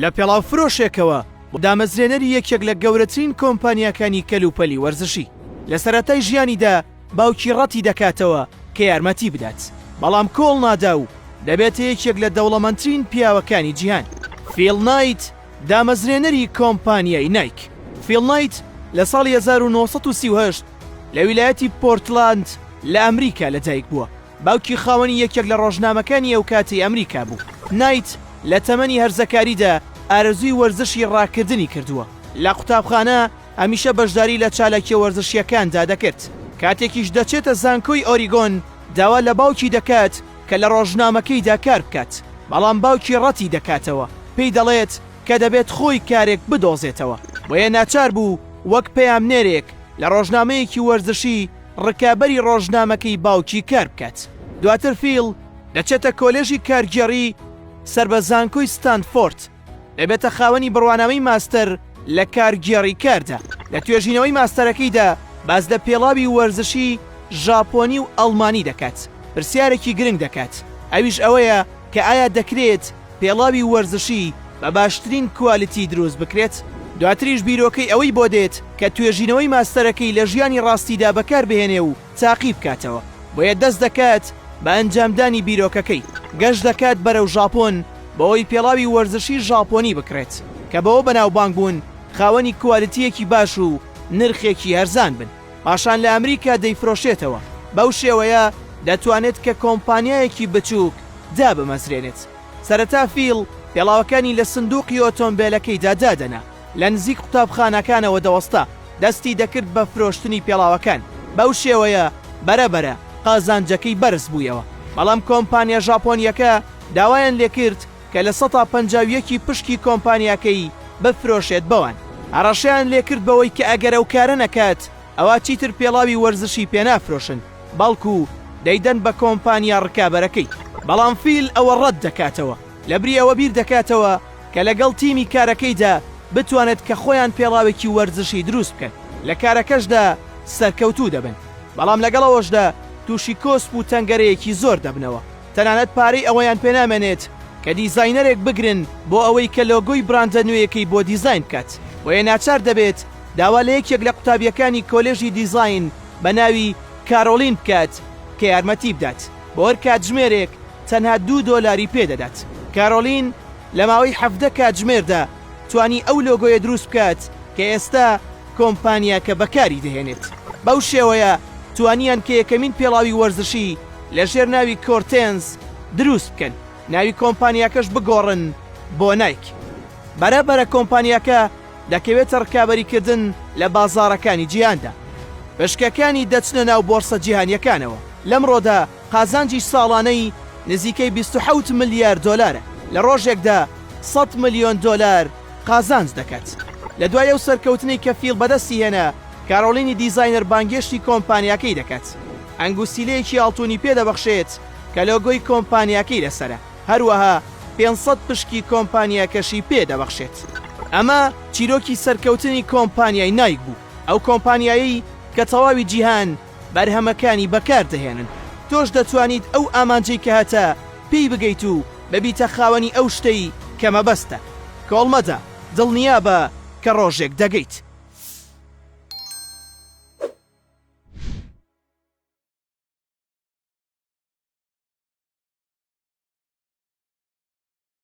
لە پێڵاوفرۆشێکەوە بۆ دامەزرێنەری یەکێک لە گەورەترین کۆمپانیاکانی کەلوپەلی وەرزشی. لە سەرەتای ژیانیدا باوکی ڕەتی دەکاتەوە کە یارمەتی بدات، بەڵام کۆڵ نادا و دەبێتە یەکێک لە دەوڵەمەندترین پیاوەکانی جیهان. فیڵ نایت، دامەزرێنەری کۆمپانیای نایک. فیڵ نایت لە ساڵی 1938 لە ویلایەتی پۆرتلاند لە ئەمریکا لەدایکبووە. باوکی خاوەنی یەکێک لە ڕۆژنامەکانی ئەوکاتەی ئەمریکا بوو. نایت لە تەمەنی هەرزەکاریدا ئارەزووی وەرزشی ڕاکردنی کردووە. لە قوتابخانە هەمیشە بەشداری لە چالاکیە وەرزشییەکاندا دەکرد. کاتێکیش دەچێتە زانکۆی ئۆریگۆن داوا لە باوکی دەکات کە لە ڕۆژنامەکەیدا کار بکات، بەڵام باوکی ڕەتی دەکاتەوە، پێی دەڵێت کە دەبێت خۆی کارێک بدۆزێتەوە، بۆیە ناچار بوو وەک پەیامنێرێک لە ڕۆژنامەیەکی وەرزشی ڕکابەری ڕۆژنامەکەی باوکی کار بکات. دواتر فیڵ دەچێتە کۆلێژی کارگێڕی سەر بە زانکۆی ستانفۆرد، دەبێتە خاوەنی بڕوانامەی ماستەر لە کارگێڕی کاردا. لە توێژینەوەی ماستەرەکەیدا باس لە پێڵاوی وەرزشی ژاپۆنی و ئەڵمانی دەکات، پرسیارێکی گرنگ دەکات، ئەویش ئەوەیە کە ئایا دەکرێت پێڵاوی وەرزشی بە باشترین کوالیتی دروست بکرێت؟ دواتریش بیرۆکەی ئەوەی بۆ دێت کە توێژینەوەی ماستەرەکەی لە ژیانی ڕاستیدا بەکاربهێنێ و تاقی بکاتەوە، بۆیە دەست دەکات بە ئەنجامدانی بیرۆکەکەی، گەشت دەکات بەرەو ژاپۆن بەوەی پێڵاوی وەرزشی ژاپۆنی بکڕێت کە بەوە بەناوبانگ بوون خاوەنی کوالیتییەکی باش و نرخێکی هەرزان بن، پاشان لە ئەمریکا دەیفرۆشێتەوە، بەو شێوەیە دەتوانێت کە کۆمپانیایەکی بچووک دابمەزرێنێت. سەرەتا فیڵ پێڵاوەکانی لە سندوقی ئۆتۆمبێلەکەیدا دادەنا، لە نزیک قوتابخانەکانەوە دەوەستا، دەستی دەکرد بە فرۆشتنی پێڵاوەکان، بەو شێوەیە بەرە بەرە قازانجەکەی بەرز بوویەوە، بەڵام کۆمپانیا ژاپۆنییەکە داوایان لێکرد کە 51% ی پشکی کۆمپانیاکەی بفرۆشێت بەوان، هەڕەشەیان لێکرد بەوەی کە ئەگەر ئەو کارە نەکات ئەوا چیتر پێڵاوی وەرزشی پێنافرۆشن، بەڵکو دەیدەن بە کۆمپانیا ڕکابەرەکەی. بەڵام فیل ئەوە ڕەت دەکاتەوە، لەبری ئەوە بیر دەکاتەوە کە لەگەڵ تیمی کارەکەیدا بتوانێت کە خۆیان پێڵاوێکی وەرزشی دروست بکەن، لە کارەکەشدا سەرکەوتوو دەبن، بەڵام لەگەڵ ئەوەشدا تووشی کۆسپ و تەنگەرەیەکی زۆر دەبنەوە، تەنانەت پارەی ئەوەیان پێنامێنێت کە دیزاینەرێک بگرن بۆ ئەوەی کە لۆگۆی براندە نوێیەکەی بۆ دیزاین بکات، بۆیە ناچار دەبێت داوا لە یەکێک لە قوتابییەکانی کۆلێژی دیزاین بە ناوی کارۆلین بکات کە یارمەتی بدات، بۆ هەر کاتژمێرێک تەنها دوو دۆلاری پێ دەدات. کارۆلین لە ماوەی 17 کاتژمێردا توانی ئەو لۆگۆیە دروست بکات کە ئێستا کۆمپانیاکە بەکاری دەهێنێت. بەو شێوەیە توانیان کە یەکەمین پێڵاوی وەرزشی لە ژێر ناوی کۆرتێنز دروست بکەن، ناوی کۆمپانیاکەش بگۆڕن بۆ نایک. بەرە بەرە کۆمپانیاکە دەکەوێتە ڕکابەریکردن لە بازاڕەکانی جیهاندا. پشکەکانی دەچنە ناو بۆرسە جیهانییەکانەوە. لەمڕۆدا قازانجی ساڵانەی نزیکەی 27 ملیار دۆلارە، لە ڕۆژێکدا 100 ملیۆن دۆلار قازانج دەکات. لە دوای ئەو سەرکەوتنەی کە فیڵ بەدەستی هێنا، کارۆلینی دیزاینەر بانگهێشتی کۆمپانیاکەی دەکات. ئەنگوستیلەیەکی ئاڵتونی پێ دەبەخشێت کە لۆگۆی کۆمپانیاکەی لەسەرە. هەروەها 500 پشکی کۆمپانیاکەشی پێ دەبەخشێت. ئەمە چیرۆکی سەرکەوتنی کۆمپانیای نایک بوو، ئەو کۆمپانیایەی کە تەواوی جیهان بەرهەمەکانی بەکار دەهێنن. تۆش دەتوانیت ئەو ئامانجەی کە هەتە پێی بگەیت و ببیتە خاوەنی ئەو شتەی کە مەبەستتە. کۆڵمەدە، دڵنیابە کە ڕۆژێک دەگەیت.